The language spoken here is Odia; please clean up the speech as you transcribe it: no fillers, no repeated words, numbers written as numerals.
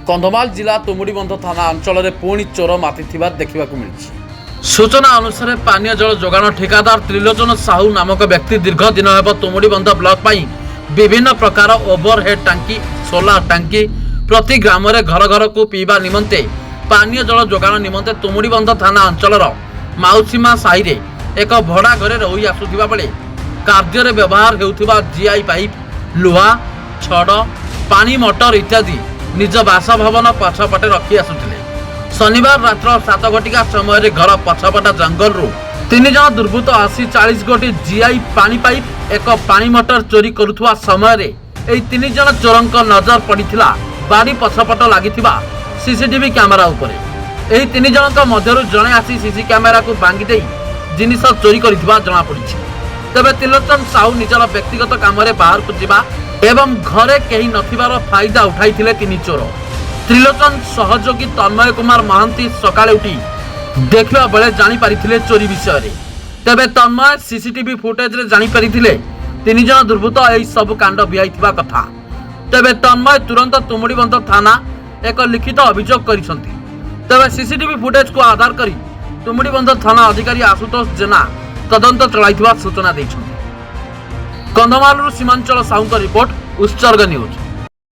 କନ୍ଧମାଳ ଜିଲ୍ଲା ତୁମୁଡ଼ିବନ୍ଧ ଥାନା ଅଞ୍ଚଳରେ ପୁଣି ଚୋର ମାତିଥିବା ଦେଖିବାକୁ ମିଳିଛି। ସୂଚନା ଅନୁସାରେ, ପାନୀୟ ଜଳ ଯୋଗାଣ ଠିକାଦାର ତ୍ରିଲୋଚନ ସାହୁ ନାମକ ବ୍ୟକ୍ତି ଦୀର୍ଘ ଦିନ ହେବ ତୁମୁଡ଼ିବନ୍ଧ ବ୍ଲକ ପାଇଁ ବିଭିନ୍ନ ପ୍ରକାର ଓଭରହେଡ୍ ଟାଙ୍କି, ସୋଲାର ଟାଙ୍କି, ପ୍ରତି ଗ୍ରାମରେ ଘର ଘରକୁ ପିଇବା ନିମନ୍ତେ ପାନୀୟ ଜଳ ଯୋଗାଣ ନିମନ୍ତେ ତୁମୁଡ଼ିବନ୍ଧ ଥାନା ଅଞ୍ଚଳର ମାଉସୀମା ସାହିରେ ଏକ ଭଡ଼ା ଘରେ ରହି ଆସୁଥିବା ବେଳେ କାର୍ଯ୍ୟରେ ବ୍ୟବହାର ହେଉଥିବା ଜିଆଇ ପାଇପ୍, ଲୁହା ଛଡ଼, ପାଣି ମଟର ଇତ୍ୟାଦି ନିଜ ବାସଭବନ ପଛପଟେ ରଖି ଆସୁଥିଲେ। ଶନିବାର ରାତ୍ର 7 ଘଟିକା ସମୟରେ ଘର ପଛପଟ ଜଙ୍ଗଲରୁ ତିନି ଜଣ ଦୁର୍ବୃତ୍ତ ଆସି 40 ଗୋଟି ଜିଆଇ ପାଣି ପାଇପ୍, ଏକ ପାଣି ମଟର ଚୋରି କରୁଥିବା ସମୟରେ ଏହି ତିନି ଜଣ ଚୋରଙ୍କ ନଜର ପଡ଼ିଥିଲା ବାଡ଼ି ପଛପଟ ଲାଗିଥିବା ସିସିଟିଭି କ୍ୟାମେରା ଉପରେ। ଏହି ତିନି ଜଣଙ୍କ ମଧ୍ୟରୁ ଜଣେ ଆସି ସିସି କ୍ୟାମେରାକୁ ଭାଙ୍ଗି ଦେଇ ଜିନିଷ ଚୋରି କରିଥିବା ଜଣାପଡ଼ିଛି। ତେବେ ତ୍ରିଲୋଚନ ସାହୁ ନିଜର ବ୍ୟକ୍ତିଗତ କାମରେ ବାହାରକୁ ଯିବା ଏବଂ ଘରେ କେହି ନଥିବାର ଫାଇଦା ଉଠାଇଥିଲେ ତିନି ଚୋର। ତ୍ରିଲୋଚନ ସହଯୋଗୀ ତନ୍ମୟ କୁମାର ମହାନ୍ତି ସକାଳେ ଉଠି ଦେଖିବା ବେଳେ ଜାଣିପାରିଥିଲେ ଚୋରି ବିଷୟରେ। ତେବେ ତନ୍ମୟ ସିସିଟିଭି ଫୁଟେଜରେ ଜାଣିପାରିଥିଲେ ତିନି ଜଣ ଦୁର୍ବୃତ୍ତ ଏହି ସବୁ କାଣ୍ଡ ଭିଆଇଥିବା କଥା। ତେବେ ତନ୍ମୟ ତୁରନ୍ତ ତୁମୁଡ଼ିବନ୍ଧ ଥାନା ଏକ ଲିଖିତ ଅଭିଯୋଗ କରିଛନ୍ତି। ତେବେ ସିସିଟିଭି ଫୁଟେଜକୁ ଆଧାର କରି ତୁମୁଡ଼ିବନ୍ଧ ଥାନା ଅଧିକାରୀ ଆଶୁତୋଷ ଜେନା ତଦନ୍ତ ଚଳାଇଥିବା ସୂଚନା ଦେଇଛନ୍ତି। କନ୍ଧମାଳରୁ ସୀମାଞ୍ଚଳ ସାହୁଙ୍କ ରିପୋର୍ଟ, ଉତ୍ସର୍ଗ ନ୍ୟୁଜ୍।